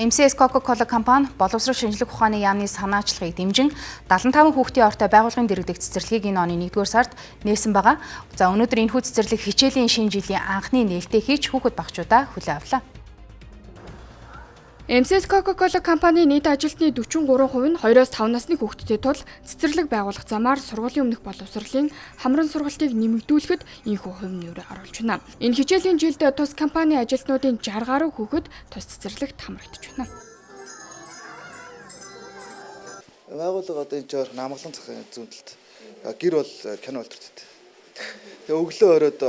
MCS Coca-Cola компани боловсрол шинжлэх ухааны яамны санаачлагыг дэмжин 75 хүүхдийн ортой байгууллагын дэргэдэх цэцэрлэгийг энэ оны 1-р сард нээсэн байгаа. За, өнөөдөр энэхүү цэцэрлэг хичээлийн шинэ жилийн анхны нээлтээ хийж хүүхэд багчуудаа хүлээн авлаа. MCS Coca-Cola компани нийт ажилтны 43% нь 2-5 насны хүүхдэд тул цэцэрлэг байгуулах замаар сургуулийн өмнөх боловсролын хамран сургалтыг нэмэгдүүлэхэд ийнхүү хувь нэмрээ оруулж байна. Энэ хичээлийн жилд тус компани ажилтнуудын 60 гаруй хүүхэд тус цэцэрлэгт хамрагдаж байна. Байгууллага одоо энэ жоор намглан захын зүүн талд гэр бол кино болтортод. Тэгээ өглөө оройд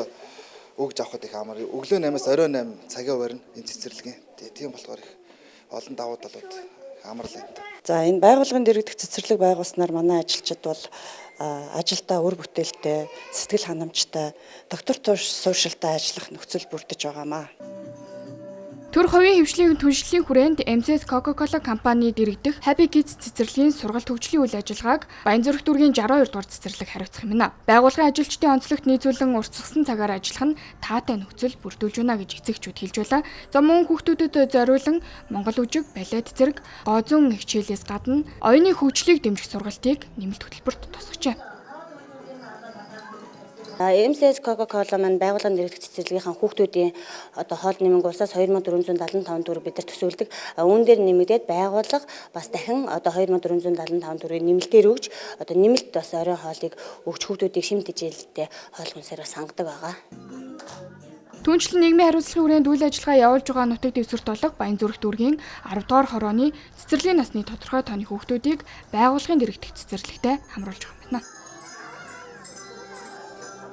өгж авахд их амар. Өглөө 8-аас орой 8 цагийн барина энэ цэцэрлэгийн. Тийм болохоор их олон давуу талууд амар л энэ. За, энэ байгууллагын дэргэдэх цэцэрлэг байгуулснаар манай ажилчид бол ажилдаа үр бүтээлтэй, сэтгэл ханамжтай, тогтвор суурьшилтай ажиллах нөхцөл бүрдэж байгаамаа. Төр хувийн хэвшлийн түншлэлийн хүрээнд MCS Coca-Cola компани дэргэдэх Happy Kids цэцэрлэгийн сургалт хөгжлийн үйл ажиллагааг Баянзүрх дүүргийн 62 дугаар цэцэрлэг хариуцах юм байна. Байгууллагын ажилчдын онцлогт нийцүүлэн уртасгасан цагаар ажиллах нь таатай нөхцөл бүрдүүлж байна гэж эцэгчүүд хэлж байлаа. За, мөн хүүхдүүдэд зориулан монгол үжиг, балет зэрэг гоо зүйн хичээлээс гадна оюуны хөгжлийг дэмжих сургалтыг нэмэлт хөтөлбөрт тусгажээ. MCS Coca-Cola маань байгууллагын дэргэдэх цэцэрлэгийнхэн хүүхдүүдийн одоо хоол нэмэнг улсаас 2475 төгрөг бид нар төсөөлдөг. Үүн дээр нэмэгдээд байгууллага бас дахин одоо 2475 төгрөгийн нэмэлтээр өгч, одоо нэмэлт бас оройн хоолыг өгч, хүүхдүүдийг шимт хичээлтэй хоол хүнсээр бас хангадаг байгаа. Түүнчлэн нийгмийн хариуцлагын хүрээнд үйл ажиллагаа явуулж байгаа нутаг дэвсгэрт болох Баянзүрх дүүргийн 10 дугаар хорооны цэцэрлэгийн насны тодорхой тооны хүүхдүүдийг байгууллагын дэргэдэх цэцэрлэгтээ хамруулж байгаа юм байна.